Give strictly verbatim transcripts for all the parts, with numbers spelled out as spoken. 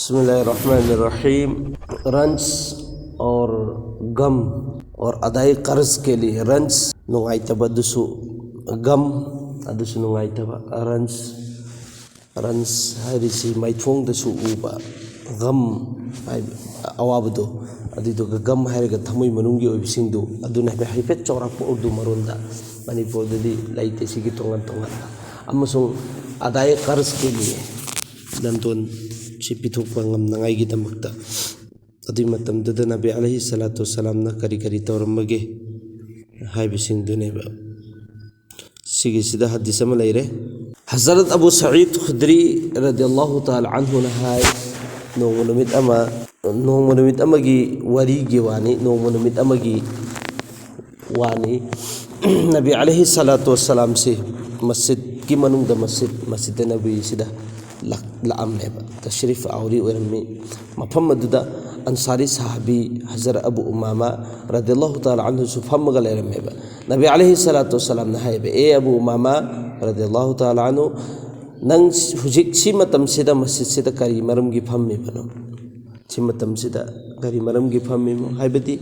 بسم الله الرحمن الرحيم. रंज और गम और अदाए कर्ज के लिए रंज, ꯅꯨꯡꯉꯥꯏꯇꯕ ꯑꯗꯨꯁꯨ, गम ꯑꯗꯨꯁꯨ ꯅꯨꯡꯉꯥꯏꯇꯕ, रंज, रंज ꯍꯥꯏꯔꯤꯁꯤ ꯃꯥꯏꯊꯣꯡꯗꯁꯨ ꯎꯕ, गम ꯍꯥꯏꯕ ꯑꯋꯥꯕꯗꯣ, ꯑꯗꯨꯏꯗꯨꯒ गम ꯍꯥꯏꯔꯒ ꯊꯃꯣꯏ ꯃꯅꯨꯡꯒꯤ ꯑꯣꯏꯕꯁꯤꯡꯗꯨ, ꯑꯗꯨꯅ ꯍꯥꯏꯐꯦꯠ ꯆꯥꯎꯔꯥꯛꯄ ꯎꯔꯗꯨ ꯃꯔꯣꯟꯗ꯫ ꯃꯅꯤꯄꯨꯔꯗꯗꯤ ꯂꯩꯇꯦ ꯁꯤꯒꯤ ꯇꯣꯉꯥꯟ ꯇꯣꯉꯥꯟꯕ꯫ ꯑꯃꯁꯨꯡ अदाए कर्ज के लिए, ꯂꯟꯗꯣꯟ ꯁꯤ ꯄꯤꯊꯣꯛꯄ ꯉꯝꯅꯉꯥꯏꯒꯤꯗꯃꯛꯇ꯫ ꯑꯗꯨꯏ ꯃꯇꯝꯗꯨꯗ ꯅꯕꯤ ꯑꯂꯩꯍꯤ ꯁꯂꯥꯇꯨ ꯋꯁꯁꯂꯥꯝꯅ ꯀꯔꯤ ꯀꯔꯤ ꯇꯧꯔꯝꯕꯒꯦ ꯍꯥꯏꯕꯁꯤꯡꯗꯨꯅꯦꯕ꯫ ꯁꯤꯒꯤꯁꯤꯗ ꯍꯗꯤꯁ ꯑꯃ ꯂꯩꯔꯦ꯫ ꯍꯖꯔꯠ ꯑꯕꯨ ꯁꯌꯤꯗ ꯈꯨꯗ꯭ꯔꯤ ꯔꯗꯤꯌꯜꯂꯥꯍꯨ ꯇꯥꯂꯥ ꯑꯟꯍꯨꯅ ꯍꯥꯏ, ꯅꯣꯡꯃ ꯅꯨꯃꯤꯠ ꯑꯃ, ꯅꯣꯡꯃ ꯅꯨꯃꯤꯠ ꯑꯃꯒꯤ ꯋꯥꯔꯤꯒꯤ ꯋꯥꯅꯤ, ꯅꯣꯡꯃ ꯅꯨꯃꯤꯠ ꯑꯃꯒꯤ ꯋꯥꯅꯤ꯫ ꯅꯕꯤ ꯑꯂꯩꯍꯤ ꯁꯂꯥꯇꯨ ꯋꯁꯁꯂꯥꯝꯁꯤ ꯃꯁꯖꯤꯗꯀꯤ ꯃꯅꯨꯡꯗ, ꯃꯁꯖꯤꯗ, ꯃꯁꯖꯤꯗ ꯅꯕꯤꯁꯤꯗ ꯂꯥꯛ-, ꯂꯥꯛꯑꯝꯃꯦꯕ꯫ ꯇꯁꯔꯤꯐ ꯑꯥꯎꯔꯤ ꯑꯣꯏꯔꯝꯃꯤ꯫ ꯃꯐꯝ ꯑꯗꯨꯗ ꯑꯟꯁꯥꯔꯤ ꯁꯍꯥꯕꯤ ꯍꯖꯔꯠ ꯑꯕꯨ ꯎꯃꯥꯃꯥ ꯔꯗꯤꯌꯜꯂꯥꯍꯨ ꯇꯥꯂꯥ ꯑꯟꯍꯨꯁꯨ ꯐꯝꯃꯒ ꯂꯩꯔꯝꯃꯦꯕ꯫ ꯅꯕꯤ ꯑꯂꯩꯍꯤ ꯁꯂꯥꯇꯨ ꯋꯁꯁꯂꯥꯝꯅ ꯍꯥꯏꯌꯦꯕ, "ꯑꯦ ꯑꯕꯨ ꯎꯃꯥꯃꯥ ꯔꯗꯤꯌꯜꯂꯥꯍꯨ ꯇꯥꯂꯥ ꯑꯟꯍꯨ, ꯅꯪ ꯍꯧꯖꯤꯛ ꯁꯤ ꯃꯇꯝꯁꯤꯗ ꯃꯁꯖꯤꯗꯁꯤꯗ ꯀꯔꯤ ꯃꯔꯝꯒꯤ ꯐꯝꯃꯤꯕꯅꯣ? ꯁꯤ ꯃꯇꯝꯁꯤꯗ ꯀꯔꯤ ꯃꯔꯝꯒꯤ ꯐꯝꯃꯤꯅꯣ? ꯍꯥꯏꯕꯗꯤ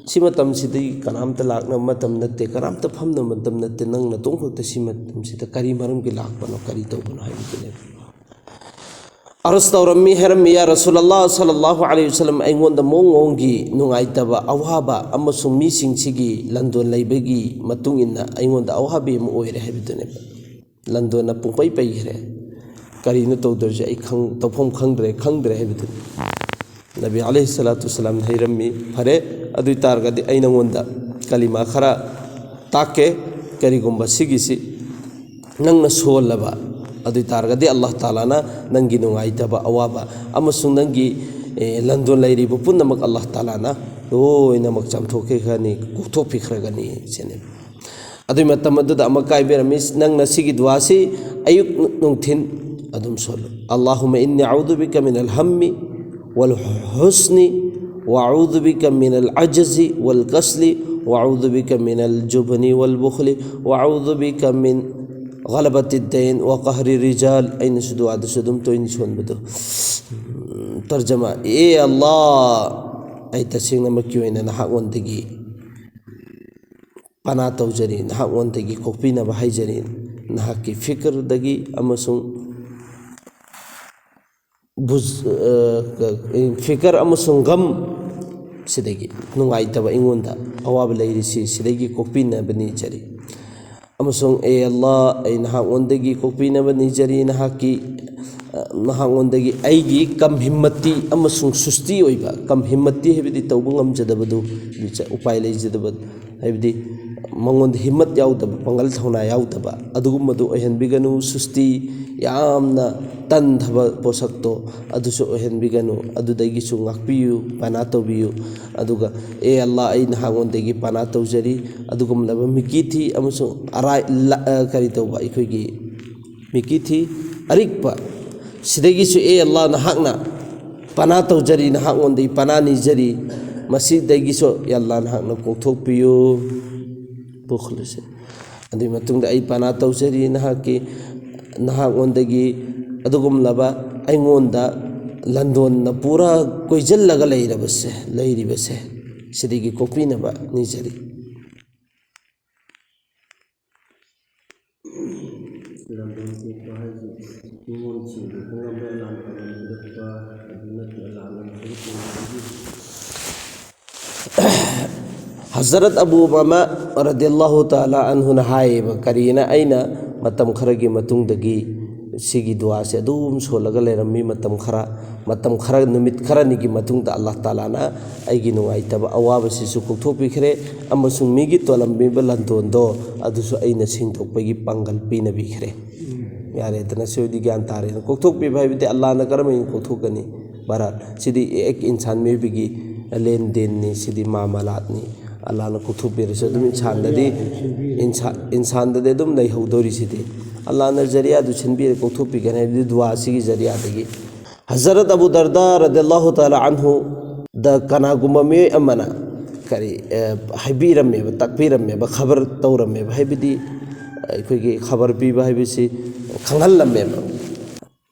ꯁꯤ ꯃꯇꯝꯁꯤꯗꯤ ꯀꯅꯥꯝꯇ ꯂꯥꯛꯅꯕ ꯃꯇꯝ ꯅꯠꯇꯦ, ꯀꯅꯥꯝꯇ ꯐꯝꯅꯕ ꯃꯇꯝ ꯅꯠꯇꯦ, ꯅꯪ ꯅꯇꯣꯝ ꯈꯛꯇ ꯁꯤ ꯃꯇꯝꯁꯤꯗ ꯀꯔꯤ ꯃꯔꯝꯒꯤ ꯂꯥꯛꯄꯅꯣ, ꯀꯔꯤ ꯇꯧꯕꯅꯣ?" ꯍꯥꯏꯕꯗꯨꯅꯦꯕ꯫ ꯑꯔꯖ ꯇꯧꯔꯝꯃꯤ, ꯍꯥꯏꯔꯝꯃꯤ, "ꯌꯥ ꯔꯁꯨꯂꯜꯂꯥꯍ ꯁꯜꯂꯜꯂꯥꯍꯨ ꯑꯂꯩꯍꯤ ꯋꯁꯜꯂꯝ, ꯑꯩꯉꯣꯟꯗ ꯃꯑꯣꯡ ꯃꯑꯣꯡꯒꯤ ꯅꯨꯡꯉꯥꯏꯇꯕ, ꯑꯋꯥꯕ ꯑꯃꯁꯨꯡ ꯃꯤꯁꯤꯡꯁꯤꯒꯤ ꯂꯟꯗꯣꯟ ꯂꯩꯕꯒꯤ ꯃꯇꯨꯡ ꯏꯟꯅ ꯑꯩꯉꯣꯟꯗ ꯑꯋꯥꯕꯤ ꯑꯃ ꯑꯣꯏꯔꯦ" ꯍꯥꯏꯕꯗꯨꯅꯦꯕ꯫ ꯂꯟꯗꯣꯟꯅ ꯄꯨꯡꯄꯩ ꯄꯩꯈ꯭ꯔꯦ꯫ ꯀꯔꯤꯅꯣ ꯇꯧꯗꯣꯏꯁꯦ? ꯑꯩ ꯈꯪ-, ꯇꯧꯐꯝ ꯈꯪꯗ꯭ꯔꯦ, ꯈꯪꯗ꯭ꯔꯦ ꯍꯥꯏꯕꯗꯨꯅꯤ꯫ ꯅꯕꯤ ꯑꯂꯩꯍꯤ ꯁꯂꯥꯇꯨ ꯋꯁꯁꯂꯥꯝꯅ ꯍꯩꯔꯝꯃꯤ, "ꯐꯔꯦ, ꯑꯗꯨ ꯑꯣꯏ ꯇꯥꯔꯒꯗꯤ ꯑꯩ ꯅꯉꯣꯟꯗ ꯀꯂꯤꯃꯥ ꯈꯔ ꯇꯥꯛꯀꯦ꯫ ꯀꯔꯤꯒꯨꯝꯕ ꯁꯤꯒꯤꯁꯤ ꯅꯪꯅ ꯁꯣꯜꯂꯕ ꯑꯗꯨ ꯑꯣꯏ ꯇꯥꯔꯒꯗꯤ ꯑꯜꯂꯥꯍ ꯇꯥꯂꯥꯅ ꯅꯪꯒꯤ ꯅꯨꯡꯉꯥꯏꯇꯕ, ꯑꯋꯥꯕ ꯑꯃꯁꯨꯡ ꯅꯪꯒꯤ, ꯑꯦ, ꯂꯟꯗꯣꯟ ꯂꯩꯔꯤꯕ ꯄꯨꯝꯅꯃꯛ ꯑꯜꯂꯥꯍ ꯇꯥꯂꯥꯅ ꯂꯣꯏꯅꯃꯛ ꯆꯥꯝꯊꯣꯛꯈꯤꯒꯅꯤ, ꯀꯣꯛꯊꯣꯛꯄꯤꯈ꯭ꯔꯒꯅꯤ" ꯁꯤꯅꯤ꯫ ꯑꯗꯨꯏ ꯃꯇꯝ ꯑꯗꯨꯗ ꯑꯃꯨꯛ ꯀꯥꯏꯕꯤꯔꯝꯃꯤ, ꯅꯪꯅ ꯁꯤꯒꯤ ꯗꯨꯋꯥꯁꯤ ꯑꯌꯨꯛ ꯅꯨꯡꯊꯤꯟ ꯑꯗꯨꯝ ꯁꯣꯜꯂꯨ꯫ "اللهم إني أعوذ بك من الهم والحزن وأعوذ بك من العجز والكسل وأعوذ بك من الجبن والبخل وأعوذ بك من غلبة الدين وقهر الرجال"꯫ ꯑꯩꯅꯁꯨ ꯗꯨꯋꯥꯗꯨꯁꯨ ꯑꯗꯨꯝ ꯇꯣꯏꯅ ꯁꯣꯟꯕꯗꯣ꯫ ꯇꯔꯖꯃꯥ: ꯑꯦ ꯑꯜꯂꯥ, ꯑꯩ ꯇꯁꯦꯡꯅꯃꯛꯀꯤ ꯑꯣꯏꯅ ꯅꯍꯥꯛꯉꯣꯟꯗꯒꯤ ꯄꯅꯥ ꯇꯧꯖꯔꯤ, ꯅꯍꯥꯛꯉꯣꯟꯗꯒꯤ ꯀꯣꯛꯄꯤꯅꯕ ꯍꯥꯏꯖꯔꯤ꯫ ꯅꯍꯥꯛꯀꯤ ꯐꯤꯀꯔꯗꯒꯤ ꯑꯃꯁꯨꯡ ꯕꯨꯖ-, ꯑ, ꯐꯤꯀꯔ ꯑꯃꯁꯨꯡ ꯒꯝ ꯁꯤꯗꯒꯤ, ꯅꯨꯡꯉꯥꯏꯇꯕ, ꯑꯩꯉꯣꯟꯗ ꯑꯋꯥꯕ ꯂꯩꯔꯤꯁꯤ ꯁꯤꯗꯒꯤ ꯀꯣꯛꯄꯤꯅꯕ ꯅꯤꯖꯔꯤ꯫ ꯑꯃꯁꯨꯡ ꯑꯦ ꯑꯜꯂꯥ, ꯑꯩ ꯅꯍꯥꯛꯉꯣꯟꯗꯒꯤ ꯀꯣꯛꯄꯤꯅꯕ ꯅꯤꯖꯔꯤ, ꯅꯍꯥꯛꯀꯤ, ꯑ, ꯅꯍꯥꯛꯉꯣꯟꯗꯒꯤ ꯑꯩꯒꯤ ꯀꯝ ꯍꯤꯝꯃꯠꯇꯤ ꯑꯃꯁꯨꯡ ꯁꯨꯁꯇꯤ ꯑꯣꯏꯕ, ꯀꯝ ꯍꯤꯝꯃꯠꯇꯤ ꯍꯥꯏꯕꯗꯤ ꯇꯧꯕ ꯉꯝꯖꯗꯕꯗꯨ, ꯎꯄꯥꯏ ꯂꯩꯖꯗꯕ, ꯍꯥꯏꯕꯗꯤ ꯃꯉꯣꯟꯗ ꯍꯤꯝꯃꯠ ꯌꯥꯎꯗꯕ, ꯄꯥꯡꯒꯜ ꯊꯧꯅꯥ ꯌꯥꯎꯗꯕ ꯑꯗꯨꯒꯨꯝꯕꯗꯨ ꯑꯣꯏꯍꯟꯕꯤꯒꯅꯨ꯫ ꯁꯨꯁꯇꯤ, ꯌꯥꯝꯅ ꯇꯟꯊꯕ ꯄꯣꯠꯁꯛꯇꯣ ꯑꯗꯨꯁꯨ ꯑꯣꯏꯍꯟꯕꯤꯒꯅꯨ꯫ ꯑꯗꯨꯗꯒꯤꯁꯨ ꯉꯥꯛꯄꯤꯌꯨ, ꯄꯅꯥ ꯇꯧꯕꯤꯌꯨ꯫ ꯑꯗꯨꯒ ꯑꯦ ꯑꯜꯂꯥ, ꯑꯩ ꯅꯍꯥꯛꯉꯣꯟꯗꯒꯤ ꯄꯅꯥ ꯇꯧꯖꯔꯤ ꯑꯗꯨꯒꯨꯝꯂꯕ ꯃꯤꯀꯤꯊꯤ ꯑꯃꯁꯨꯡ ꯑꯔꯥꯏ-, ꯂ-, ꯑ, ꯀꯔꯤ ꯇꯧꯕ, ꯑꯩꯈꯣꯏꯒꯤ ꯃꯤꯀꯤꯊꯤ ꯑꯔꯤꯛꯄ ꯁꯤꯗꯒꯤꯁꯨ, ꯑꯦ ꯑꯜꯂꯥ, ꯅꯍꯥꯛꯅ ꯄꯅꯥ ꯇꯧꯖꯔꯤ, ꯅꯍꯥꯛꯉꯣꯟꯗꯒꯤ ꯄꯅꯥ ꯅꯤꯖꯔꯤ, ꯃꯁꯤꯗꯒꯤꯁꯨ, ꯑꯦ ꯑꯜꯂꯥ, ꯅꯍꯥꯛꯅ ꯀꯣꯛꯊꯣꯛꯄꯤꯌꯨ꯫ ꯄꯨꯈꯂꯁꯦ꯫ ꯑꯗꯨꯒꯤ ꯃꯇꯨꯡꯗ ꯑꯩ ꯄꯅꯥ ꯇꯧꯖꯔꯤ ꯅꯍꯥꯛꯀꯤ, ꯅꯍꯥꯛꯉꯣꯟꯗꯒꯤ ꯑꯗꯨꯒꯨꯝꯂꯕ ꯑꯩꯉꯣꯟꯗ ꯂꯟꯗꯣꯟꯅ ꯄꯨꯔꯥ ꯀꯣꯏꯁꯤꯜꯂꯒ ꯂꯩꯔꯕꯁꯦ, ꯂꯩꯔꯤꯕꯁꯦ, ꯁꯤꯗꯒꯤ ꯀꯣꯛꯄꯤꯅꯕ ꯅꯤꯖꯔꯤ꯫ ꯂꯝꯗꯝ ꯄꯤꯛꯄ ꯍꯥꯏꯁꯤ ꯅꯤꯉꯣꯜꯁꯤꯡꯒꯤ ꯈꯪꯂꯝꯕ ꯑꯦꯂꯥꯟ ꯄꯥꯂꯟ ꯄꯤꯔꯛꯄ ꯑꯗꯨ ꯅꯠꯇꯅ ꯂꯥꯟ ꯑꯃ ꯁꯨꯝ ꯇꯧꯕꯒꯤ ꯍꯖꯔꯠ ꯑꯕꯨ ꯎꯃꯥꯃꯥ ꯔꯗꯤꯌꯜꯂꯥꯍꯨ ꯇꯥꯂꯥ ꯑꯟꯍꯨꯅ ꯍꯥꯏꯌꯦꯕ, ꯀꯔꯤꯅ, ꯑꯩꯅ ꯃꯇꯝ ꯈꯔꯒꯤ ꯃꯇꯨꯡꯗꯒꯤ ꯁꯤꯒꯤ ꯗꯨꯋꯥꯁꯦ ꯑꯗꯨꯝ ꯁꯣꯜꯂꯒ ꯂꯩꯔꯝꯃꯤ꯫ ꯃꯇꯝ ꯈꯔ, ꯃꯇꯝ ꯈꯔ, ꯅꯨꯃꯤꯠ ꯈꯔꯅꯤꯒꯤ ꯃꯇꯨꯡꯗ ꯑꯜꯂꯥꯍ ꯇꯥꯂꯥꯅ ꯑꯩꯒꯤ ꯅꯨꯡꯉꯥꯏꯇꯕ ꯑꯋꯥꯕꯁꯤꯁꯨ ꯀꯣꯛꯊꯣꯛꯄꯤꯈ꯭ꯔꯦ, ꯑꯃꯁꯨꯡ ꯃꯤꯒꯤ ꯇꯣꯜꯂꯝꯃꯤꯕ ꯂꯟꯗꯣꯟꯗꯣ ꯑꯗꯨꯁꯨ ꯑꯩꯅ ꯁꯦꯡꯗꯣꯛꯄꯒꯤ ꯄꯥꯡꯒꯜ ꯄꯤꯅꯕꯤꯈ꯭ꯔꯦ꯫ ꯌꯥꯔꯦꯗꯅ, ꯁꯤ ꯑꯣꯏꯗꯤ ꯒ꯭ꯌꯥꯟ ꯇꯥꯔꯦꯅ꯫ ꯀꯣꯛꯊꯣꯛꯄꯤꯕ ꯍꯥꯏꯕꯗꯤ ꯑꯜꯂꯥꯍꯅ ꯀꯔꯝꯍꯥꯏꯅ ꯀꯣꯛꯊꯣꯛꯀꯅꯤ? ꯕꯔꯥꯠ꯫ ꯁꯤꯗꯤ ꯑꯦꯛ ꯏꯟꯁꯥꯟ ꯃꯤꯑꯣꯏꯕꯒꯤ ꯂꯦꯟꯗꯦꯟꯅꯤ, ꯁꯤꯗꯤ ꯃꯥꯃꯂꯥꯠꯅꯤ꯫ ꯑꯜꯂꯥꯍꯅ ꯀꯣꯛꯊꯣꯛꯄꯤꯔꯁꯨ ꯑꯗꯨꯝ ꯏꯟꯁꯥꯟꯗꯗꯤ, ꯏꯟꯁꯥ-, ꯏꯟꯁꯥꯟꯗꯗꯤ ꯑꯗꯨꯝ ꯂꯩꯍꯧꯗꯣꯔꯤ꯫ ꯁꯤꯗꯤ ꯑꯜꯂꯥꯍꯅ ꯖꯔꯤꯌꯥꯗꯨ ꯁꯤꯟꯕꯤꯔ ꯀꯣꯛꯊꯣꯛꯄꯤꯒꯅꯤ ꯍꯥꯏꯕꯗꯤ ꯗꯨꯋꯥ ꯑꯁꯤꯒꯤ ꯖꯔꯤꯌꯥꯗꯒꯤ꯫ ꯍꯖꯔꯠ ꯑꯕꯨ ꯗꯔꯗꯥ ꯔꯗꯤꯌꯜꯂꯥꯍꯨ ꯇꯥꯂꯥ ꯑꯟꯍꯨꯗ ꯀꯅꯥꯒꯨꯝꯕ ꯃꯤꯑꯣꯏ ꯑꯃꯅ ꯀꯔꯤ, ꯑꯦ, ꯍꯥꯏꯕꯤꯔꯝꯃꯦꯕ, ꯇꯥꯛꯄꯤꯔꯝꯃꯦꯕ, ꯈꯕꯔ ꯇꯧꯔꯝꯃꯦꯕ, ꯍꯥꯏꯕꯗꯤ ꯑꯩꯈꯣꯏꯒꯤ ꯈꯕꯔ ꯄꯤꯕ ꯍꯥꯏꯕꯁꯤ ꯈꯪꯍꯜꯂꯝꯃꯦꯕ꯫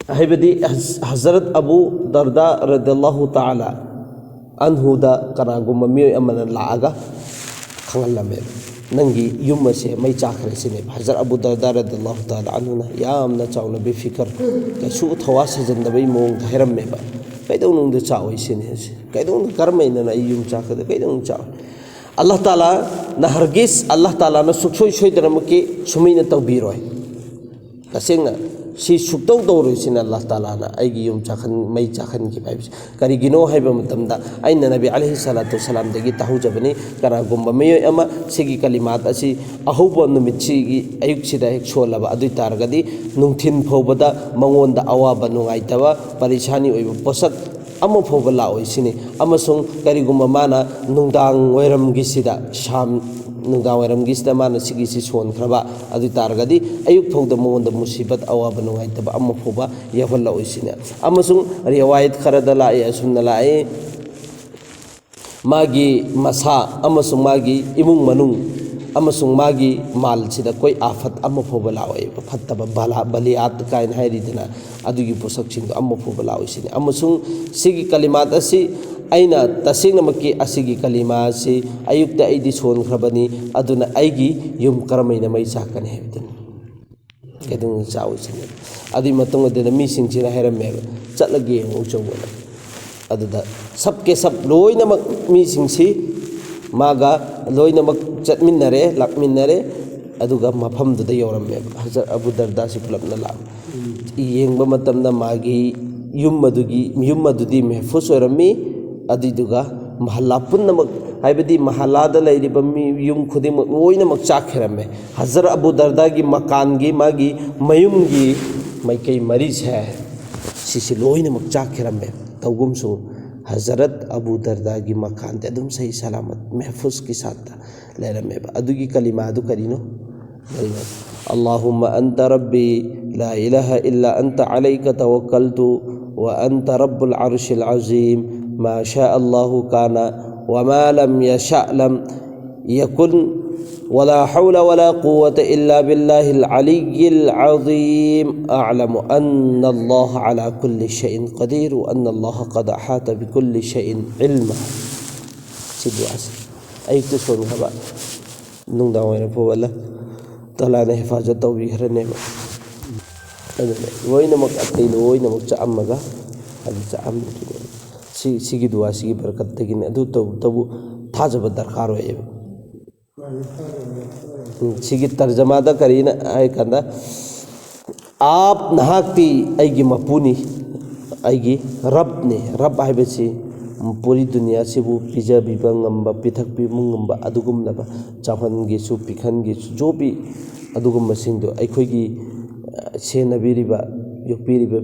ꯍꯥꯏꯕꯗꯤ ꯍꯖ- ꯍꯖꯔꯠ ꯑꯕꯨ ꯗꯔꯗꯥ ꯔꯗꯤꯌꯜꯂꯥꯍꯨ ꯇꯥꯂꯥ ꯑꯟꯍꯨꯗ ꯀꯅꯥꯒꯨꯝꯕ ꯃꯤꯑꯣꯏ ꯑꯃꯅ ꯂꯥꯛꯑꯒ ꯈꯪꯍꯜꯂꯝꯃꯦꯕ, "ꯅꯪꯒꯤ ꯌꯨꯝ ꯑꯁꯦ ꯃꯩ ꯆꯥꯛꯈ꯭ꯔꯦ" ꯁꯤꯅꯦꯕ꯫ ꯍꯖꯔꯠ ꯑꯕꯨ ꯗꯔꯗꯥ ꯔꯗꯤꯌꯜꯂꯥꯍꯨ ꯇꯥꯂꯥ ꯑꯟꯍꯨꯅ ꯌꯥꯝꯅ ꯆꯥꯎꯅ ꯕꯦꯐꯤꯀꯔ, ꯀꯩꯁꯨ ꯊꯋꯥ ꯁꯥꯖꯟꯗꯕꯒꯤ ꯃꯑꯣꯡꯗ ꯍꯥꯏꯔꯝꯃꯦꯕ, "ꯀꯩꯗꯧꯅꯨꯡꯗ ꯆꯥꯛꯑꯣꯏ ꯁꯤꯅꯤ, ꯀꯩꯗꯧꯅꯨꯡ ꯀꯔꯝꯍꯥꯏꯅ ꯑꯩ ꯌꯨꯝ ꯆꯥꯛꯀꯗ ꯀꯩꯗꯧꯅꯨꯡ ꯆꯥꯛꯑꯣꯏ"꯫ ꯑꯜꯂꯥꯍ ꯇꯥꯂꯥꯅ ꯍꯔꯒꯤꯁ, ꯑꯜꯂꯥꯍ ꯇꯥꯂꯥꯅ ꯁꯨꯛꯁꯣꯏ ꯁꯣꯏꯗꯅꯃꯛꯀꯤ ꯁꯨꯃꯥꯏꯅ ꯇꯧꯕꯤꯔꯣꯏ꯫ ꯇꯁꯦꯡꯅ ꯁꯤ ꯁꯨꯛꯇꯧ ꯇꯧꯔꯣꯏ ꯁꯤꯅ ꯑꯜꯂꯥꯍ ꯇꯥꯂꯥꯅ ꯑꯩꯒꯤ ꯌꯨꯝ ꯆꯥꯛꯍꯟ-, ꯃꯩ ꯆꯥꯛꯍꯟꯈꯤꯕ ꯍꯥꯏꯕꯁꯦ꯫ ꯀꯔꯤꯒꯤꯅꯣ ꯍꯥꯏꯕ ꯃꯇꯝꯗ ꯑꯩꯅ ꯅꯕꯤ ꯑꯂꯩꯍꯤ ꯁꯂꯥꯇꯨ ꯁꯂꯥꯝꯗꯒꯤ ꯇꯥꯍꯧꯖꯕꯅꯤ, ꯀꯅꯥꯒꯨꯝꯕ ꯃꯤꯑꯣꯏ ꯑꯃ ꯁꯤꯒꯤ ꯀꯂꯤꯃꯥꯠ ꯑꯁꯤ ꯑꯍꯧꯕ ꯅꯨꯃꯤꯠꯁꯤꯒꯤ ꯑꯌꯨꯛꯁꯤꯗ ꯍꯦꯛ ꯁꯣꯜꯂꯕ ꯑꯗꯨ ꯑꯣꯏ ꯇꯥꯔꯒꯗꯤ ꯅꯨꯡꯊꯤꯟ ꯐꯥꯎꯕꯗ ꯃꯉꯣꯟꯗ ꯑꯋꯥꯕ ꯅꯨꯡꯉꯥꯏꯇꯕ ꯄꯔꯤꯁꯥꯅꯤ ꯑꯣꯏꯕ ꯄꯣꯠꯁꯛ ꯑꯃ ꯐꯥꯎꯕ ꯂꯥꯛꯑꯣꯏ ꯁꯤꯅꯤ꯫ ꯑꯃꯁꯨꯡ ꯀꯔꯤꯒꯨꯝꯕ ꯃꯥꯅ ꯅꯨꯡꯗꯥꯡ ꯋꯥꯏꯔꯝꯒꯤꯁꯤꯗ, ꯁꯥꯝ, ꯅꯨꯡꯗꯥꯡ ꯋꯥꯏꯔꯝꯒꯤꯁꯤꯗ ꯃꯥꯅ ꯁꯤꯒꯤꯁꯤ ꯁꯣꯟꯈ꯭ꯔꯕ ꯑꯗꯨ ꯑꯣꯏ ꯇꯥꯔꯒꯗꯤ ꯑꯌꯨꯛ ꯐꯥꯎꯗ ꯃꯉꯣꯟꯗ ꯃꯨꯁꯤꯕꯠ, ꯑꯋꯥꯕ ꯅꯨꯡꯉꯥꯏꯇꯕ ꯑꯃ ꯐꯥꯎꯕ ꯌꯥꯎꯍꯜꯂꯛꯑꯣꯏ ꯁꯤꯅꯤ꯫ ꯑꯃꯁꯨꯡ ꯔꯤꯋꯥꯌꯠ ꯈꯔꯗ ꯂꯥꯛꯏ, ꯑꯁꯨꯝꯅ ꯂꯥꯛꯏ, ꯃꯥꯒꯤ ꯃꯁꯥ ꯑꯃꯁꯨꯡ ꯃꯥꯒꯤ ꯏꯃꯨꯡ ꯃꯅꯨꯡ ꯑꯃꯁꯨꯡ ꯃꯥꯒꯤ ꯃꯥꯜꯁꯤꯗ ꯀꯣꯏ ꯑꯥꯐꯠ ꯑꯃ ꯐꯥꯎꯕ ꯂꯥꯛꯑꯣꯏꯕ, ꯐꯠꯇꯕ ꯕꯂꯥ, ꯕꯂꯤꯌꯥꯠ ꯀꯥꯏꯅ ꯍꯥꯏꯔꯤꯗꯅ, ꯑꯗꯨꯒꯤ ꯄꯣꯠꯁꯛꯁꯤꯡꯗꯣ ꯑꯃ ꯐꯥꯎꯕ ꯂꯥꯛꯑꯣꯏ ꯁꯤꯅꯤ꯫ ꯑꯃꯁꯨꯡ ꯁꯤꯒꯤ ꯀꯂꯤꯃꯥꯠ ꯑꯁꯤ ꯑꯩꯅ ꯇꯁꯦꯡꯅꯃꯛꯀꯤ ꯑꯁꯤꯒꯤ ꯀꯂꯤꯃꯥ ꯑꯁꯤ ꯑꯌꯨꯛꯇ ꯑꯩꯗꯤ ꯁꯣꯟꯈ꯭ꯔꯕꯅꯤ, ꯑꯗꯨꯅ ꯑꯩꯒꯤ ꯌꯨꯝ ꯀꯔꯝꯍꯥꯏꯅ ꯃꯩ ꯆꯥꯛꯀꯅꯤ ꯍꯥꯏꯕꯗꯨꯅꯤ꯫ ꯀꯩꯗꯧꯅꯨꯡꯗ ꯆꯥꯛꯑꯣꯏ ꯁꯤꯅꯤ꯫ ꯑꯗꯨꯒꯤ ꯃꯇꯨꯡ ꯑꯗꯨꯗ ꯃꯤꯁꯤꯡꯁꯤꯅ ꯍꯥꯏꯔꯝꯃꯦꯕ, "ꯆꯠꯂꯒ ꯌꯦꯡꯉꯨ ꯆꯧꯕꯅ"꯫ ꯑꯗꯨꯗ ꯁꯕ ꯀꯦ ꯁꯕ ꯂꯣꯏꯅꯃꯛ ꯃꯤꯁꯤꯡꯁꯤ ꯃꯥꯒ ꯂꯣꯏꯅꯃꯛ ꯆꯠꯃꯤꯟꯅꯔꯦ, ꯂꯥꯛꯃꯤꯟꯅꯔꯦ꯫ ꯑꯗꯨꯒ ꯃꯐꯝꯗꯨꯗ ꯌꯧꯔꯝꯃꯦꯕ, ꯍꯖꯔꯠ ꯑꯕꯨ ꯗꯔꯗꯥꯁꯤ ꯄꯨꯂꯞꯅ ꯂꯥꯛꯑꯦ꯫ ꯌꯦꯡꯕ ꯃꯇꯝꯗ ꯃꯥꯒꯤ ꯌꯨꯝ ꯑꯗꯨꯒꯤ, ꯌꯨꯝ ꯑꯗꯨꯗꯤ ꯃꯦꯍꯐꯨꯖ ꯑꯣꯏꯔꯝꯃꯤ꯫ ꯑꯗꯨꯏꯗꯨꯒ ꯃꯍꯜꯂꯥ ꯄꯨꯝꯅꯃꯛ, ꯍꯥꯏꯕꯗꯤ ꯃꯍꯜꯂꯥꯗ ꯂꯩꯔꯤꯕ ꯃꯤ, ꯌꯨꯝ ꯈꯨꯗꯤꯡꯃꯛ ꯂꯣꯏꯅꯃꯛ ꯆꯥꯛꯈꯤꯔꯝꯃꯦ꯫ ꯍꯖꯔꯠ ꯑꯕꯨ ꯗꯔꯗꯥꯒꯤ ꯃꯀꯥꯟꯒꯤ, ꯃꯥꯒꯤ ꯃꯌꯨꯝꯒꯤ ꯃꯥꯏꯀꯩ ꯃꯔꯤꯁꯦ, ꯁꯤꯁꯤ ꯂꯣꯏꯅꯃꯛ ꯆꯥꯛꯈꯤꯔꯝꯃꯦ꯫ ꯇꯧꯒꯨꯝꯁꯨ ꯍꯖꯔꯠ ꯑꯕꯨ ꯗꯔꯗꯥꯒꯤ ꯃꯀꯥꯟꯗꯤ ꯑꯗꯨꯝ ꯁꯍꯤ ꯁꯂꯥꯃꯠ ꯃꯦꯍꯐꯨꯖꯀꯤ ꯁꯥꯠꯇ ꯂꯩꯔꯝꯃꯦꯕ꯫ ꯑꯗꯨꯒꯤ ꯀꯂꯤꯃꯥ ꯑꯗꯨ ꯀꯔꯤꯅꯣ? ꯀꯔꯤꯅꯣ? اللهم أنت ربي لا إله إلا أنت عليك توكلت وأنت رب العرش العظيم ما شاء الله كان وما لم يشأ لم يكن ولا حول ولا قوة إلا بالله العلي العظيم. أعلم أن الله على كل شيء قدير وأن الله قد أحاط بكل شيء علما. ꯁꯤ ꯗꯨꯋꯥꯁꯦ ꯑꯌꯨꯛꯇ ꯁꯣꯟꯈ꯭ꯔꯕ, ꯅꯨꯡꯗꯥꯡ ꯋꯥꯏꯔꯝ ꯐꯥꯎꯕ ꯑꯜꯂꯥꯍ ꯇꯥꯂꯥꯅ ꯍꯤꯐꯥꯖꯠ ꯇꯧꯕꯤꯈ꯭ꯔꯅꯦꯕ꯫ ꯑꯗꯨꯅ ꯂꯣꯏꯅꯃꯛ ꯑꯇꯩ ꯂꯣꯏꯅꯃꯛ ꯆꯥꯝꯃꯒ ꯑꯗꯨ ꯆꯥꯝꯃꯗꯨꯅꯦꯕ꯫ ꯁꯤ, ꯁꯤꯒꯤ ꯗꯨꯋꯥꯁꯤꯒꯤ ꯕꯔꯀꯠꯇꯒꯤꯅꯤ꯫ ꯑꯗꯨ ꯇꯧꯕꯇꯕꯨ ꯊꯥꯖꯕ ꯗꯔꯀꯥꯔ ꯑꯣꯏꯌꯦꯕ꯫ ꯎꯝ, ꯁꯤꯒꯤ ꯇꯔꯖꯃꯥꯗ ꯀꯔꯤꯅ ꯍꯥꯏ ꯀꯥꯟꯗ, "ꯑꯥꯞ, ꯅꯍꯥꯛꯇꯤ ꯑꯩꯒꯤ ꯃꯄꯨꯅꯤ, ꯑꯩꯒꯤ ꯔꯕꯅꯤ꯫" ꯔꯕ ꯍꯥꯏꯕꯁꯤ ꯄꯨꯔꯤ ꯗꯨꯅꯤꯌꯥꯁꯤꯕꯨ ꯄꯤꯖꯕꯤꯕ ꯉꯝꯕ, ꯄꯤꯊꯛꯄꯤꯕ ꯉꯝꯕ ꯑꯗꯨꯒꯨꯝꯂꯕ, ꯆꯥꯎꯍꯟꯒꯦꯁꯨ ꯄꯤꯛꯍꯟꯒꯦꯁꯨ ꯖꯣꯕꯤ ꯑꯗꯨꯒꯨꯝꯕꯁꯤꯡꯗꯨ ꯑꯩꯈꯣꯏꯒꯤ, ꯑ, ꯁꯦꯟꯅꯕꯤꯔꯤꯕ, ꯌꯣꯛꯄꯤꯔꯤꯕ,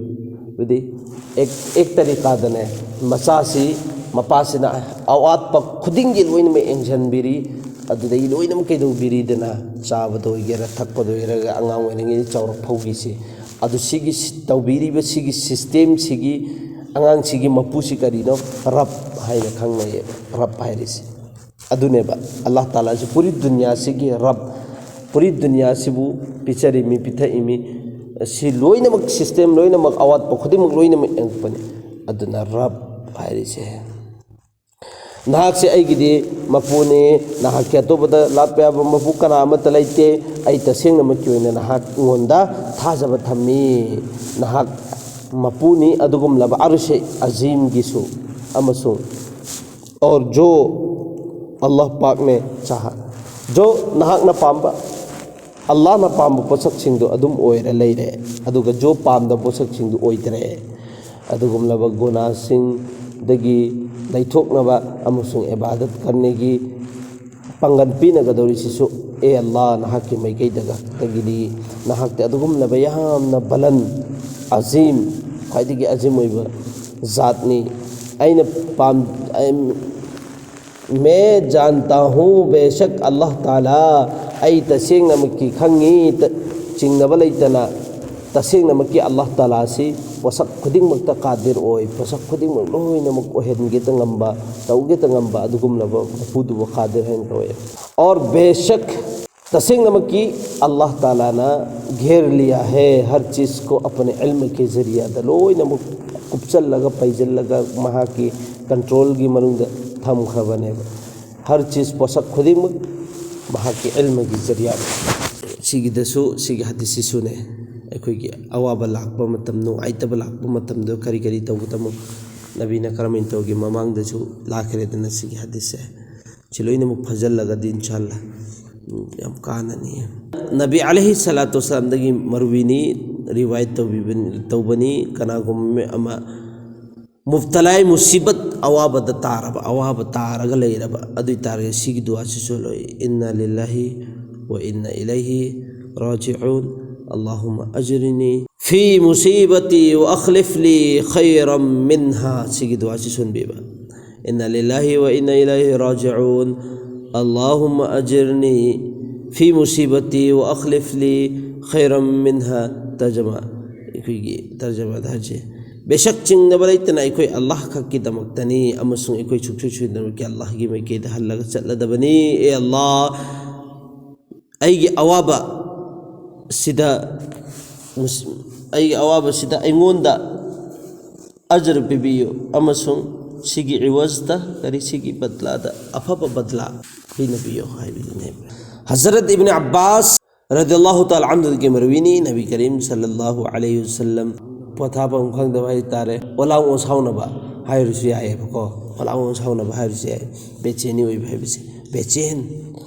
ꯑꯗꯨꯗꯤ ꯑꯦꯛ, ꯑꯦꯛ ꯇꯔꯤꯀꯥꯗꯅꯦ, ꯃꯆꯥꯁꯤ ꯃꯄꯥꯁꯤꯅ ꯑꯋꯥꯠꯄ ꯈꯨꯗꯤꯡꯒꯤ ꯂꯣꯏꯅꯃꯛ ꯌꯦꯡꯁꯤꯟꯕꯤꯔꯤ꯫ ꯑꯗꯨꯗꯒꯤ ꯂꯣꯏꯅꯃꯛ ꯀꯩꯗꯧꯕꯤꯔꯤꯗꯅ, ꯆꯥꯕꯗ ꯑꯣꯏꯒꯦꯔꯥ, ꯊꯛꯄꯗ ꯑꯣꯏꯒꯦꯔꯥ, ꯑꯉꯥꯡ ꯑꯣꯏꯔꯤꯉꯩꯗ ꯆꯥꯎꯔꯛ ꯐꯥꯎꯒꯤꯁꯤ꯫ ꯑꯗꯨ ꯁꯤꯒꯤ ꯁꯤ-, ꯇꯧꯕꯤꯔꯤꯕ ꯁꯤꯒꯤ ꯁꯤꯁꯇꯦꯝꯁꯤꯒꯤ, ꯑꯉꯥꯡꯁꯤꯒꯤ ꯃꯄꯨꯁꯤ ꯀꯔꯤꯅꯣ? ꯔꯕ ꯍꯥꯏꯅ ꯈꯪꯅꯩꯌꯦꯕ, ꯔꯕ ꯍꯥꯏꯔꯤꯁꯤ꯫ ꯑꯗꯨꯅꯦꯕ ꯑꯜꯂꯥꯍ ꯇꯥꯂꯥꯁꯤ ꯄꯨꯔꯤ ꯗꯨꯅꯤꯌꯥꯁꯤꯒꯤ ꯔꯕ, ꯄꯨꯔꯤ ꯗꯨꯅꯤꯌꯥꯁꯤꯕꯨ ꯄꯤꯖꯔꯤꯃꯤ, ꯄꯤꯊꯛꯏꯃꯤ, ꯁꯤ ꯂꯣꯏꯅꯃꯛ, ꯁꯤꯁꯇꯦꯝ ꯂꯣꯏꯅꯃꯛ, ꯑꯋꯥꯠꯄ ꯈꯨꯗꯤꯡꯃꯛ ꯂꯣꯏꯅꯃꯛ ꯌꯦꯡꯉꯛꯄꯅꯤ꯫ ꯑꯗꯨꯅ ꯔꯕ ꯍꯥꯏꯔꯤꯁꯦ꯫ "ꯅꯍꯥꯛꯁꯦ ꯑꯩꯒꯤꯗꯤ ꯃꯄꯨꯅꯤ, ꯅꯍꯥꯛꯀꯤ ꯑꯇꯣꯞꯄꯗ ꯂꯥꯠꯄ ꯌꯥꯕ ꯃꯄꯨ ꯀꯅꯥ ꯑꯃꯠꯇ ꯂꯩꯇꯦ꯫ ꯑꯩ ꯇꯁꯦꯡꯅꯃꯛꯀꯤ ꯑꯣꯏꯅ ꯅꯍꯥꯛꯉꯣꯟꯗ ꯊꯥꯖꯕ ꯊꯝꯃꯤ꯫ ꯅꯍꯥꯛ ꯃꯄꯨꯅꯤ ꯑꯗꯨꯒꯨꯝꯂꯕ ꯑꯔꯁꯦ ꯑꯖꯤꯝꯒꯤꯁꯨ ꯑꯃꯁꯨꯡ ꯑꯣꯔ ꯖꯣ ꯑꯜꯂꯥꯍ ꯄꯥꯛꯅꯦ ꯆꯥꯍꯥ, ꯖꯣ ꯅꯍꯥꯛꯅ ꯄꯥꯝꯕ, ꯑꯜꯂꯥꯍꯅ ꯄꯥꯝꯕ ꯄꯣꯠꯁꯛꯁꯤꯡꯗꯣ ꯑꯗꯨꯝ ꯑꯣꯏꯔ ꯂꯩꯔꯦ, ꯑꯗꯨꯒ ꯖꯣ ꯄꯥꯝꯗꯕ ꯄꯣꯠꯁꯛꯁꯤꯡꯗꯨ ꯑꯣꯏꯗ꯭ꯔꯦ꯫ ꯑꯗꯨꯒꯨꯝꯂꯕ ꯒꯨꯅꯥꯁꯤꯡꯗꯒꯤ ꯂꯩꯊꯣꯛꯅꯕ ꯑꯃꯁꯨꯡ ꯏꯕꯥꯗꯠ ꯀꯟꯅꯒꯤ ꯄꯥꯡꯒꯜ ꯄꯤꯅꯒꯗꯧꯔꯤꯁꯤꯁꯨ, ꯑꯦ ꯑꯜꯂꯥꯍ, ꯅꯍꯥꯛꯀꯤ ꯃꯥꯏꯀꯩꯗꯒꯤ ꯅꯍꯥꯛꯇꯤ ꯑꯗꯨꯒꯨꯝꯂꯕ ꯌꯥꯝꯅ ꯕꯂꯟ, ꯑꯖꯤꯝ, ꯈ꯭ꯋꯥꯏꯗꯒꯤ ꯑꯖꯤꯝ ꯑꯣꯏꯕ ꯖꯥꯠꯅꯤ꯫ ꯑꯩꯅ ꯄꯥꯝ-, ꯑꯩ, ꯃꯦ ꯖꯥꯟꯇꯥ ꯍꯨ ꯕꯦꯁꯛ ꯑꯜꯂꯥꯍ ꯇꯥꯂꯥ, ꯑꯩ ꯇꯁꯦꯡꯅꯃꯛꯀꯤ ꯈꯪꯉꯤ, ꯇ-, ꯆꯤꯡꯅꯕ ꯂꯩꯇꯅ ꯇꯁꯦꯡꯅꯃꯛꯀꯤ ꯑꯜꯂꯥꯍ ꯇꯥꯂꯥꯁꯤ ꯄꯣꯠꯁꯛ ꯈꯨꯗꯤꯡꯃꯛꯇ ꯀꯥꯗꯤꯔ ꯑꯣꯏ, ꯄꯣꯠꯁꯛ ꯈꯨꯗꯤꯡꯃꯛ ꯂꯣꯏꯅꯃꯛ ꯑꯣꯏꯍꯟꯒꯦꯇ ꯉꯝꯕ, ꯇꯧꯒꯦꯇ ꯉꯝꯕ ꯑꯗꯨꯒꯨꯝꯂꯕ ꯃꯄꯨꯗꯨꯕꯨ ꯀꯥꯗꯤꯔ ꯍꯥꯏꯅ ꯀꯧꯏ꯫ और बेशक, ꯇꯁꯦꯡꯅꯃꯛꯀꯤ ꯑꯜꯂꯥꯍ ꯇꯥꯂꯥꯅ घेर लिया है हर चीज़ को अपने इल्म के ज़रिया ꯗ ꯂꯣꯏꯅꯃꯛ ꯀꯨꯞꯁꯜꯂꯒ ꯄꯩꯁꯤꯜꯂꯒ ꯃꯍꯥꯛꯀꯤ ꯀꯟꯇ꯭ꯔꯣꯜꯒꯤ ꯃꯅꯨꯡꯗ ꯊꯝꯈ꯭ꯔꯕꯅꯦꯕ꯫ ꯍꯔ ꯆꯤꯖ, ꯄꯣꯠꯁꯛ ꯈꯨꯗꯤꯡꯃꯛ ꯃꯍꯥꯛꯀꯤ ꯏꯜꯃꯒꯤ ꯖꯔꯤꯌꯥꯅꯤ꯫ ꯁꯤꯒꯤꯗꯁꯨ, ꯁꯤꯒꯤ ꯍꯗꯤꯁꯁꯤꯁꯨꯅꯦ, ꯑꯩꯈꯣꯏꯒꯤ ꯑꯋꯥꯕ ꯂꯥꯛꯄ ꯃꯇꯝ, ꯅꯨꯡꯉꯥꯏꯇꯕ ꯂꯥꯛꯄ ꯃꯇꯝꯗ ꯀꯔꯤ ꯀꯔꯤ ꯇꯧꯒꯗꯕꯅꯣ, ꯅꯕꯤꯅ ꯀꯔꯝꯍꯥꯏꯅ ꯇꯧꯒꯦ, ꯃꯃꯥꯡꯗꯁꯨ ꯂꯥꯛꯈ꯭ꯔꯦꯗꯅ ꯁꯤꯒꯤ ꯍꯗꯤꯁꯁꯦ꯫ ꯁꯤ ꯂꯣꯏꯅꯃꯛ ꯐꯖꯜꯂꯒꯗꯤ ꯏꯟꯁꯥꯜꯂꯥ, ꯎꯝ, ꯌꯥꯝ ꯀꯥꯟꯅꯅꯤ꯫ ꯅꯕꯤ ꯑꯂꯩꯍꯤ ꯁꯂꯥꯇꯨ ꯋꯁꯁꯂꯥꯝꯗꯒꯤ ꯃꯔꯨꯋꯤꯅꯤ, ꯔꯤꯋꯥꯌꯠ ꯇꯧꯕꯤꯕꯅꯤ, ꯇꯧꯕꯅꯤ, ꯀꯅꯥꯒꯨꯝꯕ ꯑꯃ ꯃꯨꯕꯇꯂꯥꯏ ꯃꯨꯁꯤꯕꯠ, ꯑꯋꯥꯕꯗ ꯇꯥꯔꯕ, ꯑꯋꯥꯕ ꯇꯥꯔꯒ ꯂꯩꯔꯕ, ꯑꯗꯨ ꯑꯣꯏꯇꯥꯔꯒꯗꯤ ꯁꯤꯒꯤ ꯗꯨꯋꯥꯁꯤ ꯁꯣꯜꯂꯣꯏ: "ꯏꯟꯅꯥ ꯂꯤꯜꯂꯥꯍꯤ ꯋ ꯏꯟꯅꯥ ꯏꯂꯩꯍꯤ ꯔꯥꯖꯤꯎꯟ, ꯑꯜꯂꯥꯍꯨꯝꯃ ꯑꯖꯤꯔꯅꯤ ꯐꯤ ꯃꯨꯁꯤꯕꯇꯤ ꯋ ꯑꯈꯂꯤꯐ ꯂꯤ ꯈꯩꯔꯝ ꯃꯤꯟꯍꯥ", ꯁꯤꯒꯤ ꯗꯨꯋꯥꯁꯤ ꯁꯣꯟꯕꯤꯕ꯫ "ꯏꯟꯅꯥ ꯂꯤꯜꯂꯥꯍꯤ ꯋ ꯏꯟꯅꯥ ꯏꯂꯩꯍꯤ ꯔꯥꯖꯤꯎꯟ, ꯑꯜꯂꯥꯍꯨꯝꯃ ꯑꯖꯤꯔꯅꯤ ꯐꯤ ꯃꯨꯁꯤꯕꯇꯤ ꯋ ꯑꯈꯂꯤꯐ ꯂꯤ ꯈꯩꯔꯝ ꯃꯤꯟꯍꯥ"꯫ ꯇꯔꯖꯃꯥ, ꯑꯩꯈꯣꯏꯒꯤ ꯇꯔꯖꯃꯥꯗ ꯍꯥꯏꯁꯦ, ꯕꯦꯁꯛ ꯆꯤꯡꯅꯕ ꯂꯩꯇꯅ ꯑꯩꯈꯣꯏ ꯑꯜꯂꯥꯍ ꯈꯛꯀꯤꯗꯃꯛꯇꯅꯤ ꯑꯃꯁꯨꯡ ꯑꯩꯈꯣꯏ ꯁꯨꯡꯁꯣꯏ ꯁꯣꯏꯗꯅꯃꯛꯀꯤ ꯑꯜꯂꯥꯍꯒꯤ ꯃꯥꯏꯀꯩꯗ ꯍꯜꯂꯒ ꯆꯠꯂꯗꯕꯅꯤ꯫ ꯑꯦ ꯑꯜꯂꯥꯍ, ꯑꯩꯒꯤ ꯑꯋꯥꯕ ꯁꯤꯗ, ꯑꯩꯒꯤ ꯑꯋꯥꯕꯁꯤꯗ ꯑꯩꯉꯣꯟꯗ ꯑꯖꯔ ꯄꯤꯕꯤꯌꯨ ꯑꯃꯁꯨꯡ ꯁꯤꯒꯤ ꯏꯋꯖꯇ, ꯀꯔꯤ, ꯁꯤꯒꯤ ꯕꯗꯂꯥꯗ ꯑꯐꯕ ꯕꯗꯂꯥ ꯄꯤꯅꯕꯤꯌꯨ ꯍꯥꯏꯕꯗꯨꯅꯦꯕ꯫ ꯍꯖꯔꯠ ꯏꯕꯅ ꯑꯕꯥꯁ ꯔꯗꯤꯌꯜꯂꯥꯍꯨ ꯇꯥꯂꯥ ꯑꯟꯍꯨꯒꯤ ꯃꯔꯨꯋꯤꯅꯤ, ꯅꯕꯤ ꯀꯔꯤꯝ ꯁꯜꯂꯜꯂꯥꯍꯨ ꯑꯂꯩꯍꯤ ꯋꯁꯜꯂꯝ ꯄꯣꯊꯥꯐꯝ ꯈꯪꯗꯕ ꯍꯥꯏꯇꯥꯔꯦ꯫ ꯋꯥꯂꯥꯎ ꯑꯣꯟꯁꯥꯎꯅꯕ ꯍꯥꯏꯔꯁꯨ ꯌꯥꯏꯑꯕꯀꯣ, ꯋꯥꯂꯥꯎ ꯑꯣꯟꯁꯥꯎꯅꯕ ꯍꯥꯏꯔꯁꯨ ꯌꯥꯏ꯫ ꯕꯦꯆꯦꯅꯤ ꯑꯣꯏꯕ ꯍꯥꯏꯕꯁꯦ, ꯕꯦꯆꯦꯟ꯫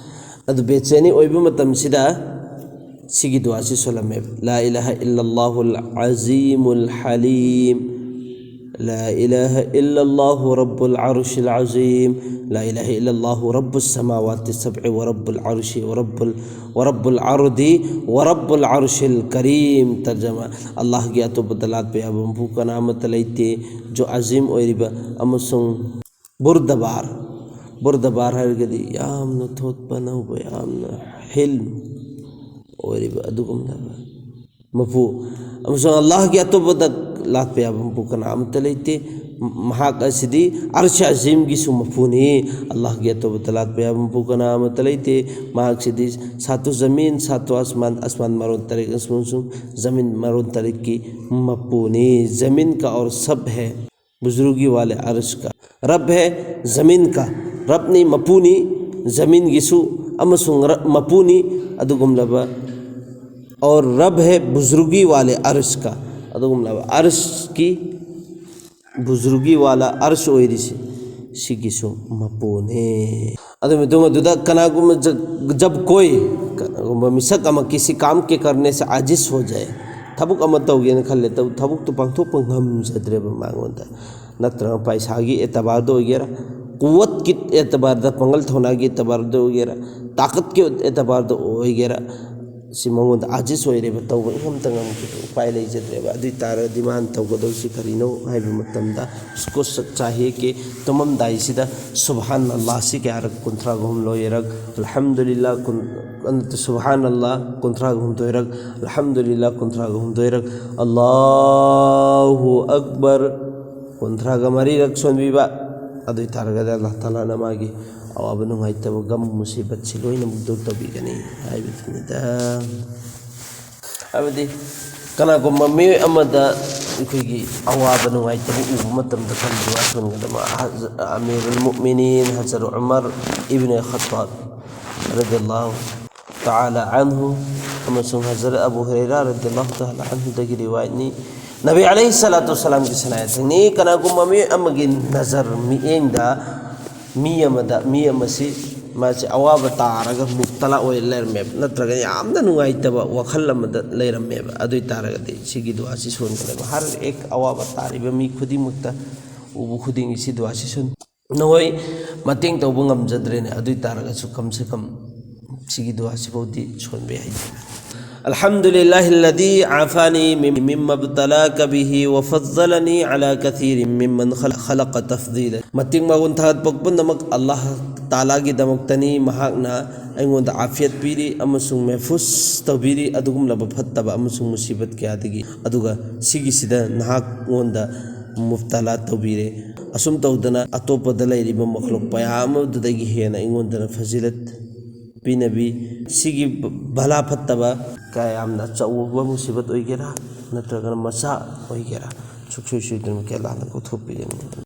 ꯑꯗꯨ ꯕꯦꯆꯦꯅꯤ ꯑꯣꯏꯕ ꯃꯇꯝꯁꯤꯗ ꯁꯤꯒꯤ ꯗꯨꯋꯥꯁꯤ ꯁꯣꯜꯂꯝꯃꯦꯕ: "لا إله إلا الله العظيم الحليم، لا إله إلا الله رب العرش العظيم، لا إله إلا الله رب السماوات السبع ورب العرش ورب ال-، ورب الأرض ورب العرش الكريم"꯫ ꯇꯔꯖꯃꯥ: ꯑꯜꯂꯥꯍꯒꯤ ꯑꯇꯣꯞꯄꯗ ꯂꯥꯠꯄ ꯌꯥꯕ ꯃꯄꯨ ꯀꯅꯥ ꯑꯃꯠꯇ ꯂꯩꯇꯦ, ꯖꯣ ꯑꯖꯤꯝ ꯑꯣꯏꯔꯤꯕ ꯑꯃꯁꯨꯡ ꯕꯨꯔꯗꯕꯥꯔ, ꯕꯨꯔꯗꯕꯥꯔ ꯍꯥꯏꯔꯒꯗꯤ ꯌꯥꯝꯅ ꯊꯣꯠꯄ ꯅꯧꯕ, ꯌꯥꯝꯅ ꯍꯤꯜꯝ ꯑꯣꯏꯔꯤꯕ ꯑꯗꯨꯒꯨꯝꯂꯕ ꯃꯄꯨ, ꯑꯃꯁꯨꯡ ꯑꯜꯂꯥꯍꯒꯤ ꯑꯇꯣꯞꯄꯗ ꯂꯥꯠꯄ ꯌꯥꯕ ꯃꯄꯨ ꯀꯅꯥ ꯑꯃꯠꯇ ꯂꯩꯇꯦ꯫ ꯃꯍꯥꯛ ꯑꯁꯤꯗꯤ ꯑꯔꯁ ꯑꯖꯤꯝꯒꯤꯁꯨ ꯃꯄꯨꯅꯤ꯫ ꯑꯜꯂꯥꯍꯒꯤ ꯑꯇꯣꯞꯄꯗ ꯂꯥꯠꯄ ꯌꯥꯕ ꯃꯄꯨ ꯀꯅꯥ ꯑꯃꯠꯇ ꯂꯩꯇꯦ꯫ ꯃꯍꯥꯛꯁꯤꯗꯤ ꯁꯥꯇꯨ ꯖꯃꯤꯟ, ꯁꯥꯇꯨ ꯑꯁꯃꯥꯟ, ꯑꯁꯃꯥꯟ ꯃꯔꯣꯟ ꯇꯔꯦꯠ ꯑꯃꯁꯨꯡ ꯖꯃꯤꯟ ꯃꯔꯣꯟ ꯇꯔꯦꯠꯀꯤ ꯃꯄꯨꯅꯤ꯫ ꯖꯃꯤꯟ ꯀꯥ ꯑꯣꯔ ꯁꯕ ꯍꯦ꯫ ꯕꯨꯖꯨꯔꯨꯒꯤ ꯋꯥꯂꯦ ꯑꯔꯁ ꯀꯥ꯫ ꯔꯕ ꯍꯦ ꯖꯃꯤꯟ ꯀꯥ꯫ ꯔꯕꯅꯤ, ꯃꯄꯨꯅꯤ꯫ ꯖꯃꯤꯟꯒꯤꯁꯨ ꯑꯃꯁꯨꯡ ꯔ-, ꯃꯄꯨꯅꯤ꯫ ꯑꯗꯨꯒꯨꯝꯂꯕ, ꯑꯣꯔ ꯔꯕ ꯍꯦ ꯕꯨꯖꯨꯔꯨꯒꯤ ꯋꯥꯂꯦ ꯑꯔꯁ ꯀꯥ꯫ ꯑꯗꯨꯒꯨꯝꯂꯕ ꯑꯔꯁꯀꯤ, ꯕꯨꯖꯨꯔꯨꯒꯤ ꯋꯥꯂꯥ ꯑꯔꯁ ꯑꯣꯏꯔꯤꯁꯤ, ꯁꯤꯒꯤꯁꯨ ꯃꯄꯨꯅꯦ꯫ ꯑꯗꯨ ꯃꯇꯨꯡ ꯑꯗꯨꯗ ꯀꯅꯥꯒꯨꯝꯕ ꯖ-, ꯖꯕ ꯀꯣꯏ, ꯀꯅꯥꯒꯨꯝꯕ ꯃꯤꯁꯛ ꯑꯃ ꯀꯤꯁꯤ ꯀꯥꯝ ꯀꯦ ꯀꯔꯅꯦ ꯁꯦ ꯑꯥꯖꯤꯖ ꯍꯣ ꯖꯥꯌꯦ, ꯊꯕꯛ ꯑꯃ ꯇꯧꯒꯦꯅ ꯈꯜꯂꯦ, ꯇꯧ-, ꯊꯕꯛꯇꯨ ꯄꯥꯡꯊꯣꯛꯄ ꯉꯝꯖꯗ꯭ꯔꯦꯕ ꯃꯉꯣꯟꯗ, ꯅꯠꯇ꯭ꯔꯒ ꯄꯩꯁꯥꯒꯤ ꯑꯦꯇꯕꯥꯔꯗ ꯑꯣꯏꯒꯦꯔꯥ, ꯀꯨꯋꯠꯀꯤ ꯑꯦꯇꯕꯥꯔꯗ, ꯄꯥꯡꯒꯜ ꯊꯧꯅꯥꯒꯤ ꯑꯦꯇꯕꯥꯔꯗ ꯑꯣꯏꯒꯦꯔꯥ, ꯇꯥꯀꯠꯀꯤ ꯑꯦꯇꯕꯥꯔꯗ ꯑꯣꯏꯒꯦꯔꯥ, ꯁꯤ ꯃꯉꯣꯟꯗ ꯑꯥꯖꯤꯖ ꯑꯣꯏꯔꯦꯕ, ꯇꯧꯕ ꯏꯉꯝꯇ ꯉꯝꯈꯤꯗ꯭ꯔꯦ, ꯎꯄꯥꯏ ꯂꯩꯖꯗ꯭ꯔꯦꯕ꯫ ꯑꯗꯨ ꯑꯣꯏ ꯇꯥꯔꯒꯗꯤ ꯃꯥꯅ ꯇꯧꯒꯗꯧꯁꯤ ꯀꯔꯤꯅꯣ ꯍꯥꯏꯕ ꯃꯇꯝꯗ, ꯎꯁꯀꯣ ꯁꯆ ꯆꯥꯍꯤꯌꯦ ꯀꯤ ꯇꯨꯃꯝꯗꯥꯏꯁꯤꯗ ꯁꯨꯕꯍꯥꯟ ꯑꯜꯂꯥꯍꯁꯤ ꯀꯌꯥꯔꯛ? ꯀꯨꯟꯊ꯭ꯔꯥꯒ ꯍꯨꯝꯂꯣꯏꯔꯛ, ꯑꯜꯍꯝꯗꯨꯂꯤꯜꯂꯥ ꯀꯨꯟ-, ꯅꯠꯇꯦ, ꯁꯨꯕꯍꯥꯟ ꯑꯜꯂꯥꯍ ꯀꯨꯟꯊ꯭ꯔꯥꯒ ꯍꯨꯝꯗꯣꯏꯔꯛ, ꯑꯜꯍꯝꯗꯨꯂꯤꯜꯂꯥꯍ ꯀꯨꯟꯊ꯭ꯔꯥꯒ ꯍꯨꯝꯗꯣꯏꯔꯛ, ꯑꯜꯂꯥꯍꯨ ꯑꯛꯕꯔ ꯀꯨꯟꯊ꯭ꯔꯥꯒ ꯃꯔꯤꯔꯛ ꯁꯣꯟꯕꯤꯕ꯫ ꯑꯗꯨ ꯑꯣꯏ ꯇꯥꯔꯒꯗꯤ ꯑꯜꯂꯥꯍ ꯇꯥꯂꯥꯅ ꯃꯥꯒꯤ ꯑꯋꯥꯕ ꯅꯨꯡꯉꯥꯏꯇꯕ, ꯒꯝ ꯃꯨꯁꯤꯕꯠꯁꯤ ꯂꯣꯏꯅꯃꯛ ꯗꯨꯔ ꯇꯧꯕꯤꯒꯅꯤ ꯍꯥꯏꯕꯗꯨꯅꯤꯗ꯫ ꯍꯥꯏꯕꯗꯤ ꯀꯅꯥꯒꯨꯝꯕ ꯃꯤꯑꯣꯏ ꯑꯃꯗ ꯑꯩꯈꯣꯏꯒꯤ ꯑꯋꯥꯕ ꯅꯨꯡꯉꯥꯏꯇꯕ ꯎꯕ ꯃꯇꯝꯗ ꯀꯔꯤ ꯗꯨꯋꯥ ꯁꯣꯟꯒꯗꯕ? ꯍꯖ-, ꯑꯃꯤꯔꯨꯜ ꯃꯨꯑꯃꯤꯅꯤꯟ ꯍꯖꯔ ꯎꯃꯔ ꯏꯕꯅꯦ ꯈꯠꯇꯥꯕ ꯔꯗꯤꯌꯜꯂꯥꯍꯨ ꯇꯥꯂꯥ ꯑꯟꯍꯨ ꯑꯃꯁꯨꯡ ꯍꯖꯔꯠ ꯑꯕꯨ ꯍꯨꯔꯩꯔꯥ ꯔꯗꯤꯌꯜꯂꯥꯍꯨ ꯇꯥꯂꯥ ꯑꯟꯍꯨꯗꯒꯤ ꯔꯤꯋꯥꯌꯠꯅꯤ꯫ ꯅꯕꯤ ꯑꯂꯩꯍꯤ ꯁꯂꯥꯇꯨ ꯋꯁꯁꯂꯥꯝꯒꯤ ꯁꯅꯥꯌꯥꯊꯦꯡꯅꯤ, ꯀꯅꯥꯒꯨꯝꯕ ꯃꯤꯑꯣꯏ ꯑꯃꯒꯤ ꯅꯖꯔ, ꯃꯤꯠꯌꯦꯡꯗ ꯃꯤ ꯑꯃꯗ, ꯃꯤ ꯑꯃꯁꯤ ꯃꯥꯁꯤ ꯑꯋꯥꯕ ꯇꯥꯔꯒ ꯃꯨꯕꯇꯂꯥ ꯑꯣꯏ ꯂꯩꯔꯝꯃꯦꯕ, ꯅꯠꯇ꯭ꯔꯒ ꯌꯥꯝꯅ ꯅꯨꯡꯉꯥꯏꯇꯕ ꯋꯥꯈꯜ ꯑꯃꯗ ꯂꯩꯔꯝꯃꯦꯕ꯫ ꯑꯗꯨ ꯑꯣꯏ ꯇꯥꯔꯒꯗꯤ ꯁꯤꯒꯤ ꯗꯨꯋꯥꯁꯤ ꯁꯣꯟꯒꯗꯕ꯫ ꯍꯔ ꯑꯦꯛ ꯑꯋꯥꯕ ꯇꯥꯔꯤꯕ ꯃꯤ ꯈꯨꯗꯤꯡꯃꯛꯇ, ꯎꯕ ꯈꯨꯗꯤꯡꯒꯤ ꯁꯤ ꯗꯨꯋꯥꯁꯤ ꯁꯣꯟ-, ꯅꯈꯣꯏ ꯃꯇꯦꯡ ꯇꯧꯕ ꯉꯝꯖꯗ꯭ꯔꯦꯅꯦ, ꯑꯗꯨ ꯑꯣꯏ ꯇꯥꯔꯒꯁꯨ ꯀꯝ ꯁꯦ ꯀꯝ ꯁꯤꯒꯤ ꯗꯨꯋꯥꯁꯤꯐꯥꯎꯗꯤ ꯁꯣꯟꯕ ꯌꯥꯏ꯫ الحمد لله الذي عافاني مما ابتلاك به وفضلني على كثير ممن خلق تفضيلا. ꯃꯇꯤꯛ ꯃꯒꯨꯟ ꯊꯥꯒꯠꯄ ꯄꯨꯝꯅꯃꯛ ꯑꯜꯂꯥꯍ ꯇꯥꯂꯥꯒꯤꯗꯃꯛꯇꯅꯤ꯫ ꯃꯍꯥꯛꯅ ꯑꯩꯉꯣꯟꯗ ꯑꯥꯐꯤꯌꯠ ꯄꯤꯔꯤ ꯑꯃꯁꯨꯡ ꯃꯦꯍꯐꯨꯖ ꯇꯧꯕꯤꯔꯤ ꯑꯗꯨꯒꯨꯝꯂꯕ ꯐꯠꯇꯕ ꯑꯃꯁꯨꯡ ꯃꯨꯁꯤꯕꯠ ꯀꯌꯥꯗꯒꯤ꯫ ꯑꯗꯨꯒ ꯁꯤꯒꯤꯁꯤꯗ ꯅꯍꯥꯛꯉꯣꯟꯗ ꯃꯨꯕꯇꯂꯥ ꯇꯧꯕꯤꯔꯦ꯫ ꯑꯁꯨꯝ ꯇꯧꯗꯅ ꯑꯇꯣꯞꯄꯗ ꯂꯩꯔꯤꯕ ꯃꯈꯂꯨꯛ ꯀꯌꯥ ꯑꯃꯗꯨꯗꯒꯤ ꯍꯦꯟꯅ ꯑꯩꯉꯣꯟꯗꯅ ꯐꯖꯤꯂꯠ ꯄꯤꯅꯕꯤ꯫ ꯁꯤꯒꯤ ꯕ-, ꯚꯂꯥ ꯐꯠꯇꯕ ꯀꯌꯥ ꯌꯥꯝꯅ ꯑꯆꯧꯕ ꯃꯨꯁꯤꯕꯠ ꯑꯣꯏꯒꯦꯔꯥ ꯅꯠꯇ꯭ꯔꯒꯅ ꯃꯆꯥ ꯑꯣꯏꯒꯦꯔꯥ, ꯁꯨꯡꯁꯣꯏ ꯁꯣꯏꯗꯅꯃꯛꯀꯤ ꯑꯜꯂꯥꯍꯅ ꯀꯣꯛꯊꯣꯛꯄꯤꯒꯅꯤ꯫